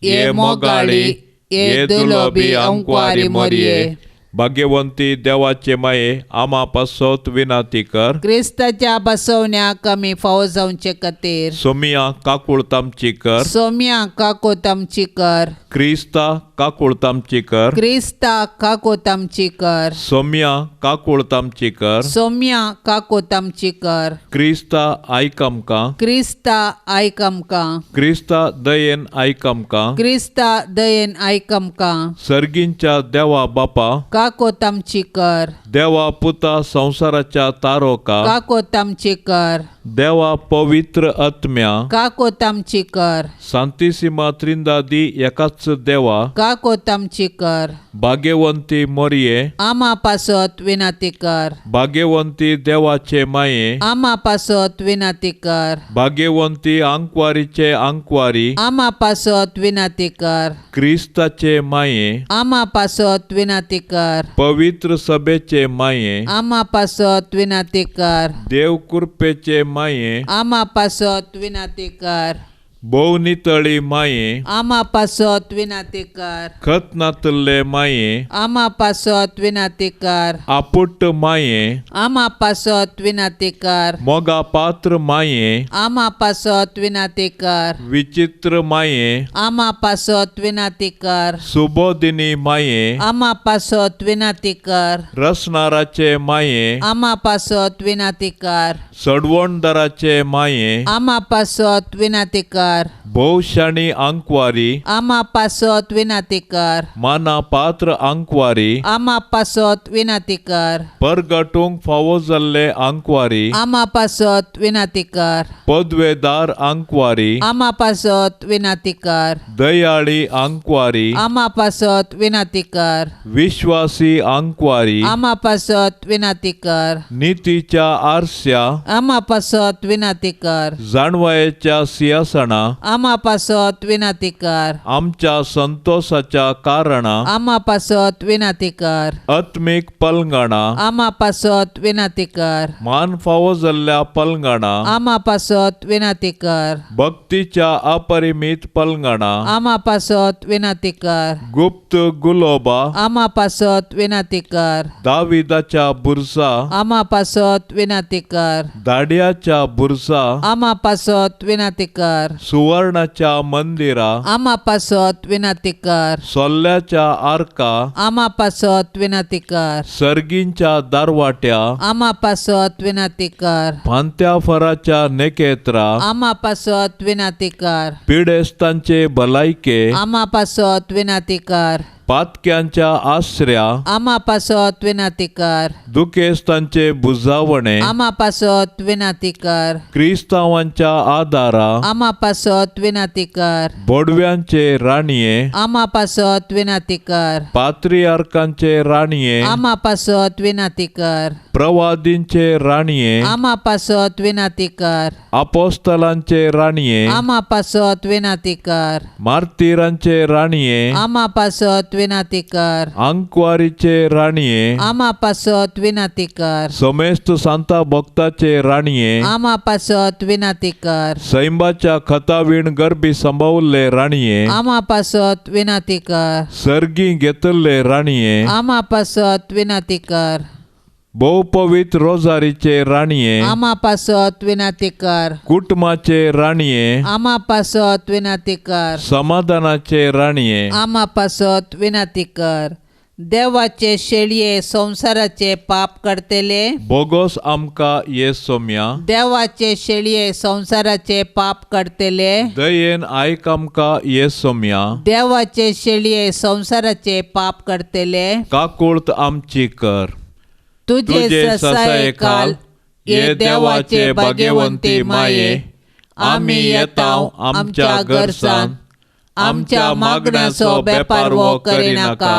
ये मोगाळी, ये दुलोबी अंकवारी मोरये, भाग्यवंती देवाचे माये, आमा पासत विनाती कर. क्रिस्ताच्या बसवण्याक आमी फावो जावचे खातीर. सोमिया काकुळत आमची कर. सोम्या काकोत आमची कर. क्रिस्ता काकुळत आमची कर. क्रिस्ता काकोत आमची कर. सोम्या काकुळत आमची कर. सोम्या काकोत आमची कर. क्रिस्ता आयक आमकां. क्रिस्ता आयक आमकां. क्रिस्ता दयेन आयक आमकां. क्रिस्ता दयेन आयक आमकां. सर्गींच्या देवा बापा काकोत आमची कर. देवा पुता संवसाराच्या तारोका काकोत आमची कर. देवा पवित्र आत्म्या काकोत आमची कर. सांतिसिमा त्रिंदादी एकाच देवा काकोत आमची कर. भाग्यवंती मोरये आमा पासत विनाती कर. भाग्यवंती देवाचे माये आमा पासत विनाती कर. भाग्यवंती आंकवारीचे आंकवारी आमा पासत विनाती कर. क्रिस्ताचे माये आमा पासत विनाती कर. पवित्र सभेचे माये आमा पासत विनाती कर. देव कृपेचे माये आमा पासत विनाती कर. भोव नितळी माये आमा पासत विनाती कर. खत नातल्ले माये आमा पासत विनाती कर. आपुट्ट माये आमा पासत विनाती कर. मोगा पात्र माये आमा पासत विनाती कर. विचित्र माये आमा पासत विनाती कर. सुबोधिनी माये आमा पासत विनाती कर. रसनाराचे माये आमा पासत विनाती कर. सडवणदाराचे माये आमा पासत विनाती कर. भोवशाणी आंकवारी आमा पासत विनाती कर. माना पात्र आंकवारी आमा पासत विनाती कर. परगटूंक फावो जाल्ले आंकवारी आमा पासत विनाती कर. पदवेदार आंकवारी आमा पासत विनाती कर. दयाळी आंकवारी आमा पासत विनाती कर. विश्वासी आंकवारी आमा पासत विनाती कर. नितीच्या आरस्या आमा पासत विनाती कर. जाणवायेच्या सिंहासना आमा पासत विनाती कर. आमच्या संतोषाच्या कारणा आमा पासत विनाती कर. आत्मीक पलंगणा आमा पासत विनाती कर. मान फावो जाल्ल्या पलंगणा आमा पासत विनाती कर. भक्तीच्या अपरिमीत पलंगणा आमा पासत विनाती कर. गुप्त गुलोबा आमा पासत विनाती कर. दाविदाच्या बुरसा आमा पासत विनाती कर. दाड्याच्या बुरसा आमा पासत विनाती कर. सुवर्णाच्या मंदिरा आमा पासत विनाती कर. सोल्ल्याच्या आर्का आमा पासत विनाती कर. सर्गींच्या दारवाट्या आमा पासत विनाती कर. फांत्या फराच्या नेकेत्रा आमा पासत विनाती कर. पिडेस्तांचे भलायके आमा पासत विनाती कर. पातक्यांच्या आसऱ्या आमा पासत विनाती कर. दुखेस्तांचे बुजावणे आमा पासत विनाती कर. क्रिस्तांवांच्या आदारा आमा पासत विनाती कर. बोडव्यांचे राणये आमा पासत विनाती कर. पात्रियार्कांचे राणये आमा पासत विनाती कर. प्रवादींचे राणये आमा पासत विनाती कर. अपोस्तलांचे राणये आमा पासत विनाती कर. मार्तीरांचे राणये आमा पासत विनाती कर. आंकवारीचे राणये आमा पासत विनाती कर. समेस्त सांता भक्ताचे राणये आमा पासत विनाती कर. सैंबाच्या खतावीण गर्भी संभावल्ले राणये आमा पासत विनाती कर. सर्गी घेतल्ले राणये आमा पासत विनाती कर. भोव पवित्र रोजारीचे राणये आमा पासत विनाती कर. कुटुंबाचे राणये आमा पासत विनाती कर. समाधानाचे राणये आमा पासत विनाती कर. देवाचे शेळये संवसाराचे पाप करतले बोगोस आमकां ये सोम्या देवाचे शेळये संवसाराचे पाप करतले दयेन आयक आमकां ये सोम्या देवाचे शेळये संवसाराचे पाप करतले काकुळत आमची कर. तुझे ससायेखाल ये देवाचे भाग्यवंती माये, आमी येताव आमच्या गरसान, आमच्या मागण्याचो बेपारवो करिनाका,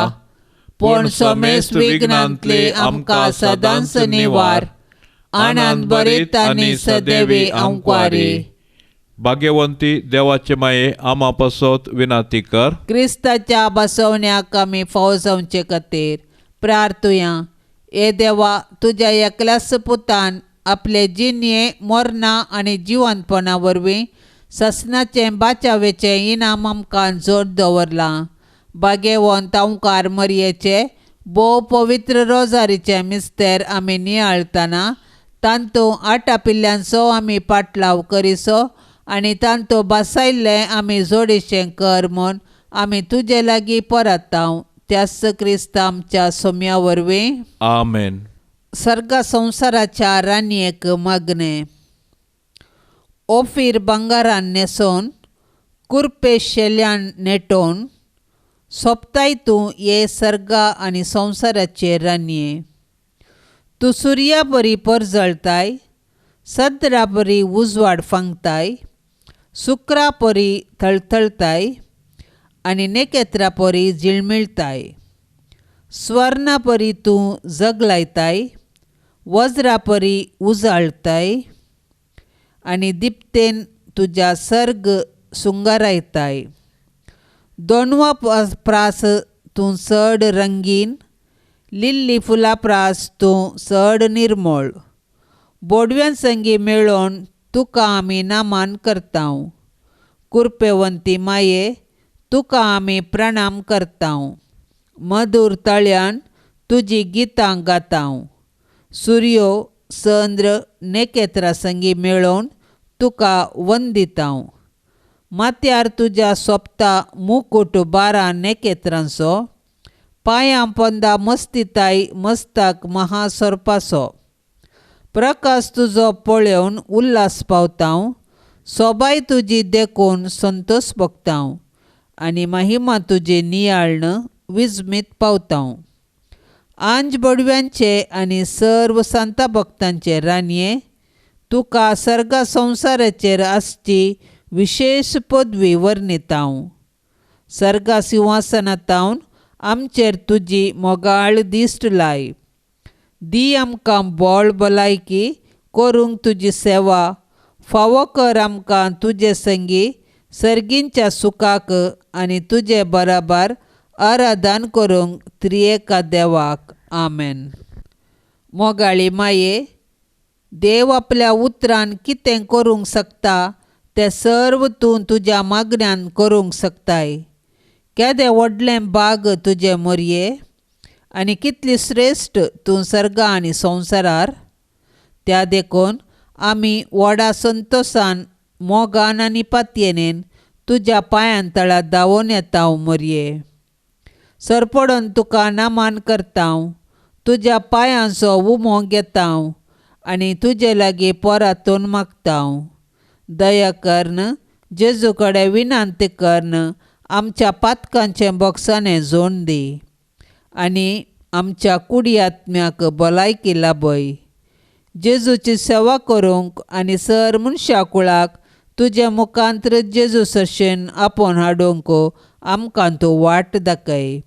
पूण समेस्त विघ्नांतली आमकां सदांच निवार. आनंद बरीत आनी सदैवी आंकवारी. भाग्यवंती देवाचे माये, आमा पासत विनाती कर. क्रिस्ताच्या बसवण्याक आमी फाव जावचे खातीर प्रार्थुया. हे देवा, तुज्या एकल्याच पुतान आपले जिणये मरणां आनी जिवंतपणा वरवीं ससनाचें बाचावेचें इनाम आमकां जोड दवरलां. भाग्यवंत अंकार मरयेचे भोव पवित्र रोजारीचें मिस्तेर आमी नियाळतना तांतू आटापिल्ल्यांचो आमी पाटलाव करिसो आनी तांतू बसायल्लें आमी जोडीशें कर म्हूण आमी तुजे लागीं परताव. त्याच क्रिस्त आमच्या सोम्या वरवीं. आमेन. सर्ग संवसाराच्या राणयेक मागणें. ओफीर भांगरान न्हेसोवन, कुरपे शेल्यान नेटोवन सोंपताय तूं हे सर्गा आनी संवसाराचे राणये. तूं सुर्या बरी परजळताय, सदरा बरी उजवाड फांगताय, सुक्रा परी थळथळताय आनी नेकेत्रा परी झिळमिळताय. स्वर्णा परी तूं जगलायताय, वज्रा परी उजाळताय आनी दिप्तेन तुज्या सर्ग सुंगारायताय. दोनवा प्रास तूं चड रंगीन, लिल्ली फुलां प्रास तूं चड निर्मळ. बोडव्यां संगी मेळोवन तुका आमी नामान करतांव. कुरपेवंती माये, तुका आमी प्रणाम करतांव. मधूर ताळ्यान तुजी गितां गातांव. सुर्यो चंद्र नेकेत्रा संगी मेळोवन तुका वंदितांव. माथ्यार तुज्या सोबता मुकूट 12 नेकेत्रांचो, पांयां पोंदा मस्तिताय मस्ताक महासर्पाचो. प्रकाश तुजो पळोवन उल्हास पावतांव, सोबाय तुजी देखून संतोष भोगतांव आनी महिमा तुजी नियाळण विजमीत पावतांव. आंज बडव्यांचे आनी सर्व संता भक्तांचे राणये, तुका सर्गा संवसाराचेर आसची विशेष पदवी वर्णितांव. सर्गा सिंहासनातावन आमचेर तुजी मोगाळ दिश्ट लाय. दी आमकां बळ भलायकी करूंक तुजी सेवा, फावो कर आमकां तुजे संगी सर्गींच्या सुखाक आनी तुजे बराबर आराधन करूंक त्रिएका देवाक. आमेन. मोगाळी माये, देव आपल्या उतरान कितें करूंक शकता तें सर्व तूं तुज्या मागण्यान करूंक शकताय. केदें व्हडलें बाग तुजें मोरये आनी कितली श्रेश्ठ तूं सर्गा आनी संवसारार. त्या देखून आमी व्हडा संतोशान, मोगान आनी पातयेनेन तुज्या पांयां तळा धांवून येतांव मोरये. सरपडून तुका नामान करतांव, तुज्या पांयांचो उमो घेतांव आनी तुजे लागीं परतून मागतांव. दया करून जेजू कडेन विनंती करून आमच्या पातकांचें बोगसाणें जोड दी आनी आमच्या कुडी आत्म्याक भलायकी लाभय. जेजूची सेवा करूंक आनी सर मनशा कुळाक तुज्या मुखांत्र जेजू सरशेन आपोवन हाडूंक आमकां तूं वाट दाखय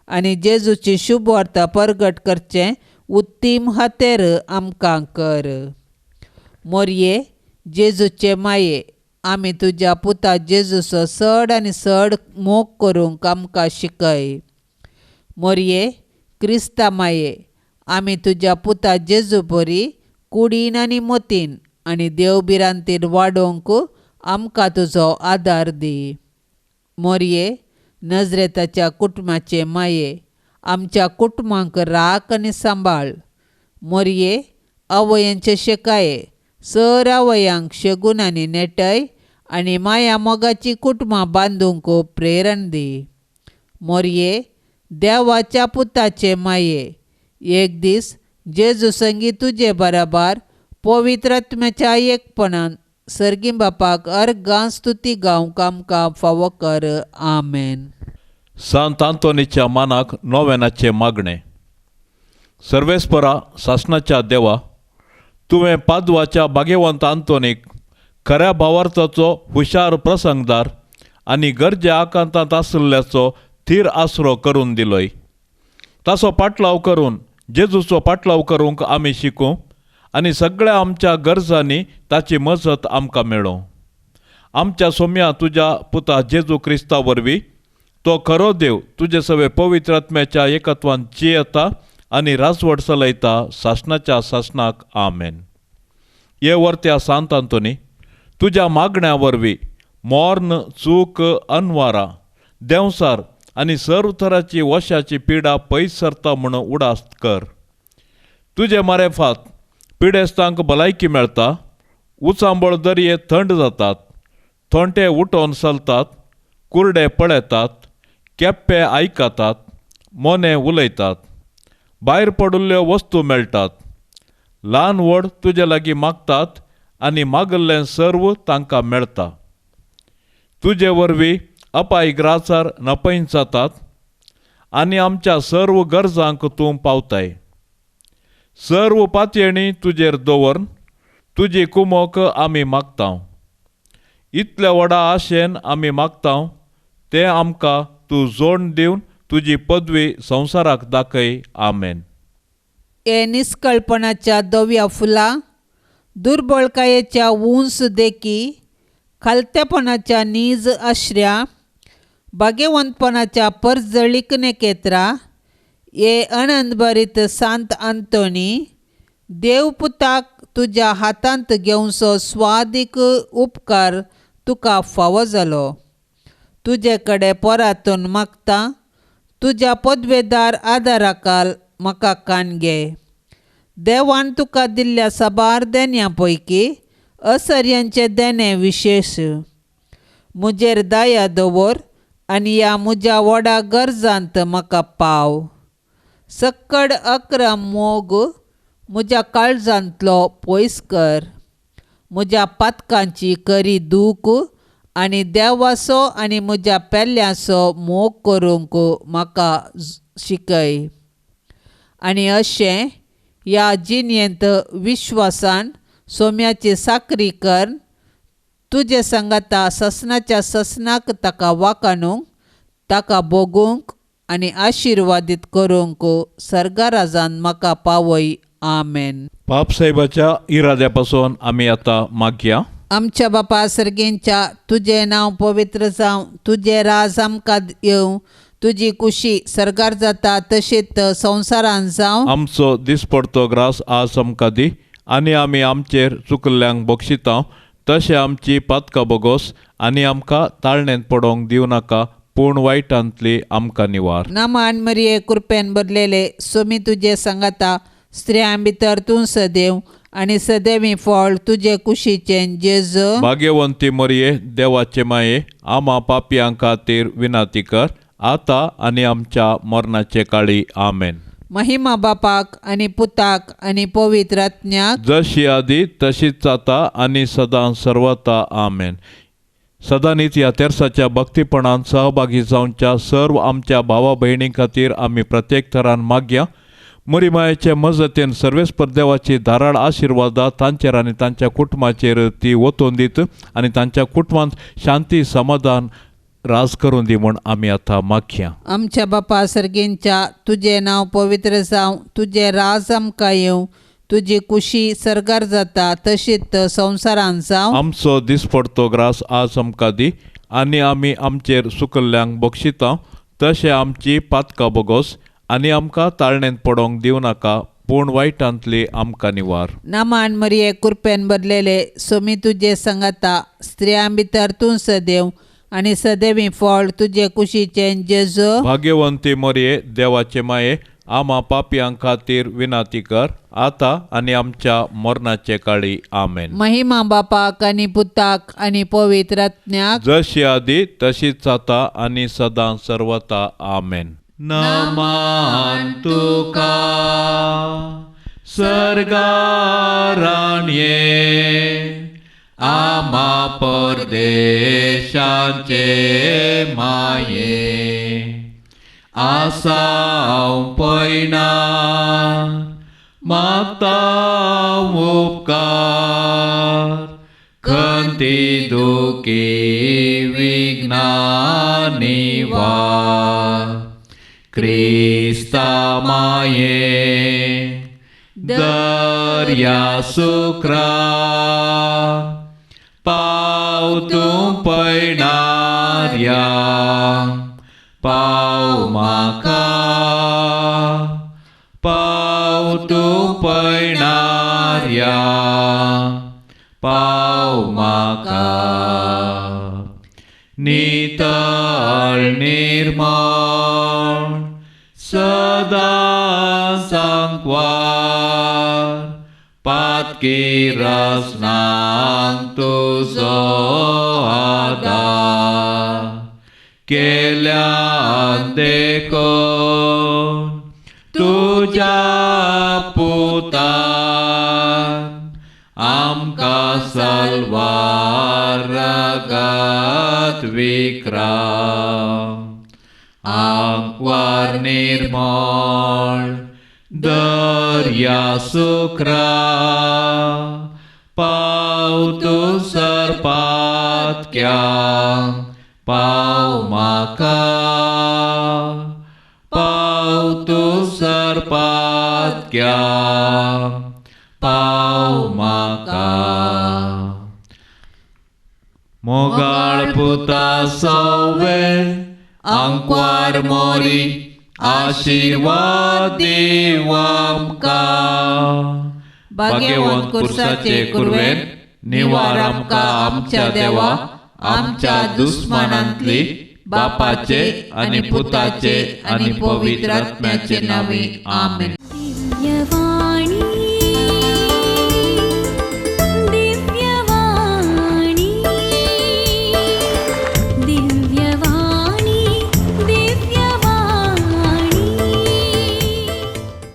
आनी जेजूची शुभवार्ता परगट करचें उत्तीम हातेर आमकां कर. मोरये जेजूचे माये, आमी तुज्या पुता जेजूचो चड आनी चड मोग करूंक आमकां शिकय. मोरये क्रिस्ता माये, आमी तुज्या पुता जेजू बरी कुडीन आनी मतीन आनी देव भिरांतीन वाडोवंक आमकां तुजो आदार दी. मोरये नजरेताच्या कुटुंबाचे माये, आमच्या कुटुंबांक राख आनी सांबाळ. मोरये आवयांचे शेकाये, सर आवयांक शेगून आनी नेटय आनी माया मोगाची कुटुंबां बांदूंक प्रेरण दी. मोरये देवाच्या पुताचे माये, एक दीस जेजू संगी तुजे बराबर पवित्र आत्म्याच्या एकपणान सर्गी बापाक अर्गां स्तुती गावंक आमकां फावो कर. आमेन. सांत आंतोनीच्या मानाक नोवेनाचें मागणें. सर्वेस्परा सासणाच्या देवा, तुवें पादवाच्या भाग्यवंत आंतोनीक खऱ्या भावार्थाचो हुशार प्रसंगदार आनी गरजे आकांतांत आशिल्ल्याचो थीर आसरो करून दिलोय. ताचो पाटलाव करून जेजूचो पाटलाव करूंक आमी शिकूं आनी सगळ्या आमच्या गरजांनी ताची मजत आमकां मेळों. आमच्या सोम्या तुज्या पुता जेजू क्रिस्ता वरवीं तो खरो देव तुजे सवे पवित्र आत्म्याच्या एकत्वान जियेता आनी राजवट चलयता सासणाच्या सासणाक. आमेन. हे वर्त्या सांत आंतोनी, तुज्या मागण्या वरवीं मॉर्न, चूक, अनवारा, देंवसार आनी सर्व तराची वशाची पिडा पयस सरता म्हूण उडास कर. तुजे मारेफात पिडेस्तांक भलायकी मेळटा, उचांबळ दर्ये थंड जातात, थोंटे उठोवन चलतात, कुरडे पळयतात, केप्पे आयकतात, मोने उलयतात, भायर पडिल्ल्यो वस्तू मेळटात, ल्हान व्हड तुजे लागीं मागतात आनी मागिल्लें सर्व तांकां मेळटा. तुजे वरवीं अपाय ग्रासार नपयन जातात आनी आमच्या सर्व गरजांक तूं पावताय. सर्व पातयेणी तुजेर दवरून तुजी कुमोक आमी मागता. इतल्या व्हडा आशेन आमी मागता तें आमकां तूं जोड दिवन तुजी पदवी संवसाराक दाखय. आमेन. हे निस्कळपणाच्या धव्या फुलां, दुर्बळकायेच्या उंच देखी, खालतेपणाच्या नीज आश्र्या, भाग्यवंतपणाच्या परजळीक नेकेत्रा, हे आनंदभरीत सांत आंतोनी, देवपुताक तुज्या हातांत घेवचो स्वादीक उपकार तुका फावो जालो. तुजे कडेन परातून मागता, तुज्या पदवेदार आदाराकाल म्हाका कान घे. देवान तुका दिल्ल्या साबार देण्या पैकी असर्यांचें देणें विशेश. म्हजेर दया दवर आनी ह्या म्हज्या व्हडा गरजांत म्हाका पाव. सक्कड अक्रम मोग म्हज्या काळजांतलो पयस कर. म्हज्या पातकांची करी दूख आनी देवाचो आनी म्हज्या पेल्ल्याचो मोग करूंक म्हाका शिकय. आनी अशें ह्या जिणेंत विश्वासान सोम्याची साकरी कर तुजे सांगाता ससनाच्या ससनाक ताका वाकाणूंक, ताका भोगूंक आनी आशिर्वादीत करूंक सर्गाराजान म्हाका पावय. आमेन. बापसाहेबाच्या इराद्या पासून आमी आतां मागया. आमच्या बापा सर्गेंच्या, तुजें नांव पवित्र जावं, तुजें राज आमकां येवं, तुजी कुशी सर्गार जाता तशीच संवसारान जावं. आमचो दिसपडतो ग्रास आज आमकां दी आनी आमी आमचेर चुकल्ल्यांक बक्षिता तशें आमची पातकां बोगोस आनी आमकां ताळणेंत पडोवंक दिवं नाका, पूण वायटांतली आमकां निवार. नमान मरिये, कृपेन भरलेले, सोमी तुजे सांगाता, स्त्रियां भितर तूं सदैव आनी सदैवी फळ तुजे कुशीचें जेजू. भाग्यवंती मरिये, देवाचे माये, आमा पापयां खातीर विनंती कर आतां आनी आमच्या मरणाचे काळी. आमेन. महिमा बापाक आनी पुताक आनी पवित्र आत्म्याक, जशी आदी तशीच जाता आनी सदां सर्वता. आमेन. सदांनीच ह्या तेर्साच्या भक्तीपणान सहभागी जावच्या सर्व आमच्या भावा भयणी खातीर आमी प्रत्येक थरान मागया. मरिमायेचे मजतीन सर्वेस्पर देवाची धाराळ आशिर्वादा तांचेर आनी तांच्या कुटुंबाचेर ती वतून दीत आनी तांच्या कुटुंबांत शांती समाधान राज करून दी म्हूण आमी आतां मागया. आमच्या बापा सर्गेंच्या, तुजें नांव पवित्र जावं, तुजें राज आमकां येवं, तुजी कुशी सर्गार जाता तशीच संवसारान जावं. आमचो दिसपडतो ग्रास आज आमकां दी आनी आमी आमचेर सुकल्ल्यांक बक्षिता तशें आमची पातकां बोगोस आनी आमकां ताळणेंत पडोवंक दिवं नाका, पूण वायटांतली आमकां निवार. नमान मरिये, कृपेन भरलेले, सोमी तुजे सांगाता, स्त्रियां भितर तूं सदैव आनी सदैवी फळ तुजे कुशीचें जेजू. भाग्यवंती मरिये, देवाचे माये, आमा पापयां खातीर विनंती कर आतां आनी आमच्या मरणाचे काळी. आमेन. महिमा बापाक आनी पुताक आनी पवित्र आत्म्याक, जशी आदी तशीच जाता आनी सदां सर्वता. आमेन. नमान तुका सर्गाराणये, आमा परदेशांचे माये, आसाव पयना मागता उपकार, खंती दुखी विघ्ना निवार क्रिस्ता माये दर्या सुक्रा पाव तूं पयणार्या पाव म्हाका पाव तूं पयणार्या पाव म्हाका नितळ निर्मळ सदां सांकवार पातकी रसनांक तुजो आदार केल्यान देखून तुज्या पुतान आमकां सलवार रगत विक्रम आंकवार निर्मळ दर्या सुक्रा पाव तूं सरपातक्यांक पाव म्हाका पाव तूं सरपातक्यांक पाव म्हाका मोगाळ पुता सवे आंकवार मोरी आशिर्वाद दीव आमकां भाग्यवंत कुर्साचे कुर्वेन निवार आमकां आमच्या देवा आमच्या दुस्मानांतली बापाचे आनी पुताचे आनी पवित्र आत्म्याचे नांवी आमेन. दिव्यवाणी.